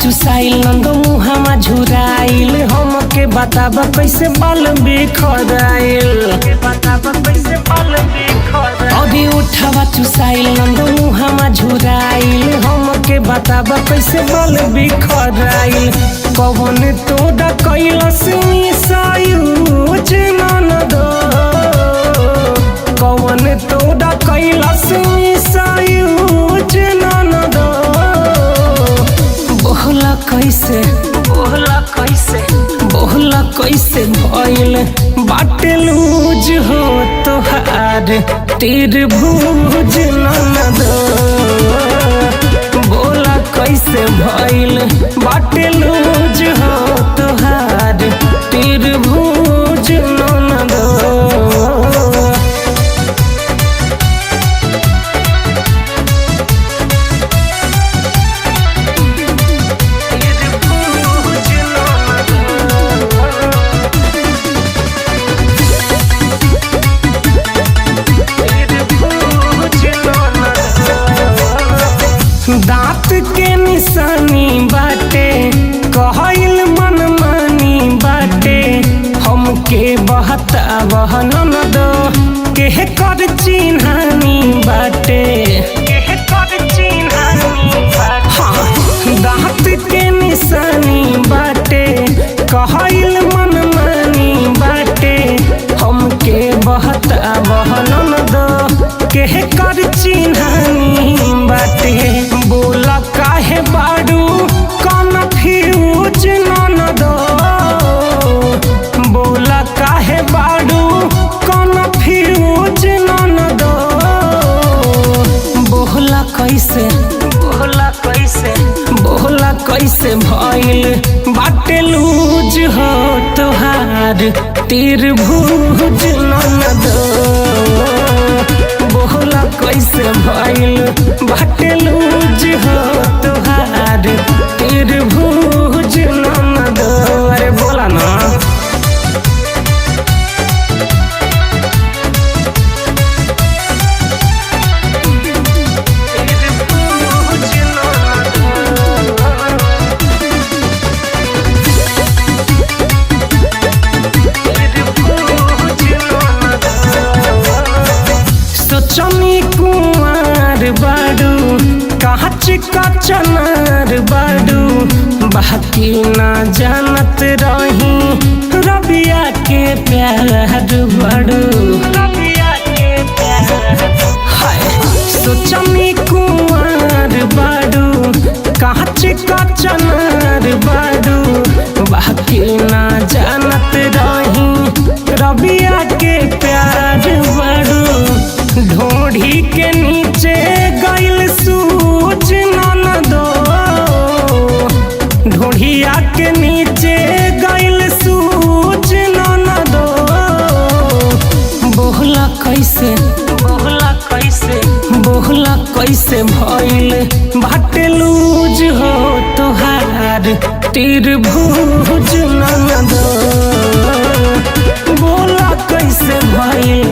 चुसाइल नंदो मुहामा झुराइल, हमके बताब कैसे बाल बिखराइल। अभी उठावा चुसाइल नंदो मुहामा झुराइल, हमके बताब कैसे बाल बिखराइल। कवन तोड़ा कैलस मिसायूज ननदो, कवन तोड़ा कैलस मिसायूज ननदो। बोहला कैसे, बोहला कैसे, बोहला कैसे भइल बाटे लूज हो तोहार तीर भूज ननदो। बोला कैसे भइल बाटे लूज हो तोहार तीर भूज ननदो। दांत के निशानी बाटे कहल मनमानी बाटे, हमके बहता बहन दो केह कर चिन्हानी बाटे। हाँ, दांत के निशानी बाटे कहल मनमानी बाटे, हमके बहता बहन दो केह कर चिन्हानी बाटे। बोला काहे बाडू कन्फ्यूज ननदो, बोला काहे बाडू कन्फ्यूज ननदो। बोला कैसे, बोला कैसे, बोला कैसे भइल बाटे लूज हो तोहार तीर भूज ननदो। बोला कैसे भइल बाटे लूज हो तोहार तीर भूज ननदो। अरे बोला ना। सोचनी कुंवर बाडू काच कचनार बाडू, बाकी ना जानत रही रबिया के प्यार बाडू। हाय, सोचनी कुंवर बाडू काच कचनार बाडू, बाकी ना जानत रही रबिया के प्यार बाडू। ढोढ़ी के नीचे गइल सूज ननदो, ढोढ़िया के नीचे गइल सूज ननदो। बोहला कैसे, बोहला कैसे, बोहला कैसे भइल बाटे लूज हो तोहार तीर भूज ननदो। बोला कैसे भइल